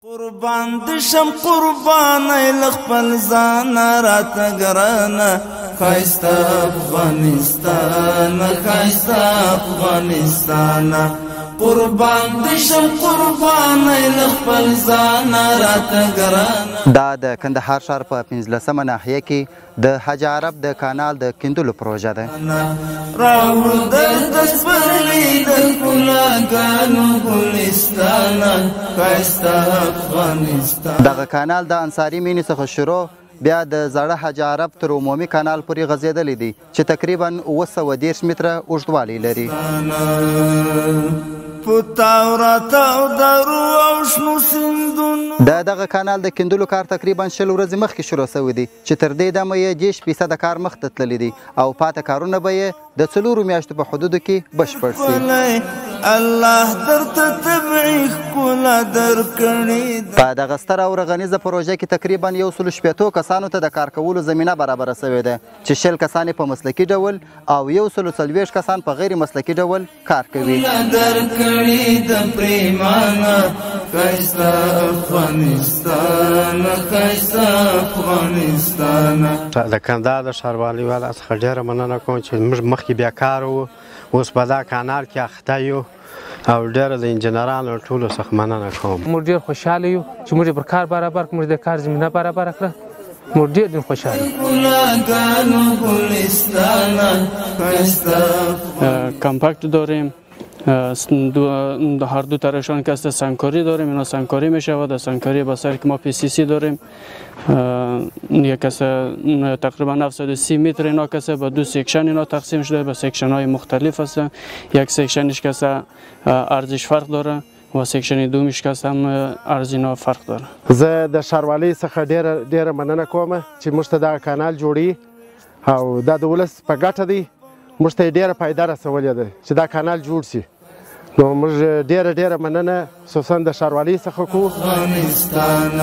قربان د شم قربان خپل ځان راته ګرانه، ښایسته افغانستان، ښایسته افغانستان. قربان د شم قربان خپل ځان راته ګرانه. دا د کندهار ښار په 15مه ناحیه کې د حاجي عرب د کانال د کیندلو پروژه ده. راوړو درته سپرلي د ښکلاګانو ګلستان، ښایسته افغانستان. دغه کانال د انصاري مینې څخه شروع بیا د زاړه حاجي عرب تر عمومي کانال پورې غځېدلی دی چې تقریبا 730 متره اوږدوالی لري. د دغه کانال د کیندلو کار تقریبا 20 ورځې مخکې شروع شوی دی چې تر دې دمه یې 30% کار مخته تللی دی او پاته کارونه به یې د 4 میاشتو په حدودو کې بشپړ شي. الله درته طبعي ښکلا درکړې. په دغه ستره او رغنیزه پروژه کې تقریبا 160 کسانو ته د کار کولو زمینه برابره شوې ده چې 20 کسان یې په مسلکي ډول او 140 کسان په غیر مسلکي ډول کار کوي. درکړې د پریمانه، ښایسته افغانستان، ښایسته افغانستان. د کندهار د ښاروالۍ والا څخه ډېره مننه کوم چې موږ مخکې بیا کار وو، اوس په دا کانال کې اخته یو او ډېره د انجنیرانو ټولو څخه مننه کوم. موږ ډېر خوشحاله یو چې موږ یې پر کار برابر کړو، موږ د کار زمینه برابره کړه، موږ ډېر ډېر خوشحاله یو. کمپکت داریم، هر دو طرفشان که است سنگکاری داریم، اینا سنگکاری میشه و در سنگکاری با سر که ما پی سی سی داریم یک کس تقریبا 730 متر اینا کس با دو section اینا تقسیم شده، به section های مختلف است. یک section ش کس ارزش فرق داره و section دومش کس هم ارز اینا فرق داره. زه د ښاروالۍ څخه ډېره مننه کوم چې موږ ته دا کانال جوړي او دا د ولس په ګټه دی، موږ ته یې ډېره فایده رسولې ده چې دا کانال جوړ شي. نو موږ ډېره ډېره مننه خصوصا د ښاروالۍ څخه کوو. افغانستان.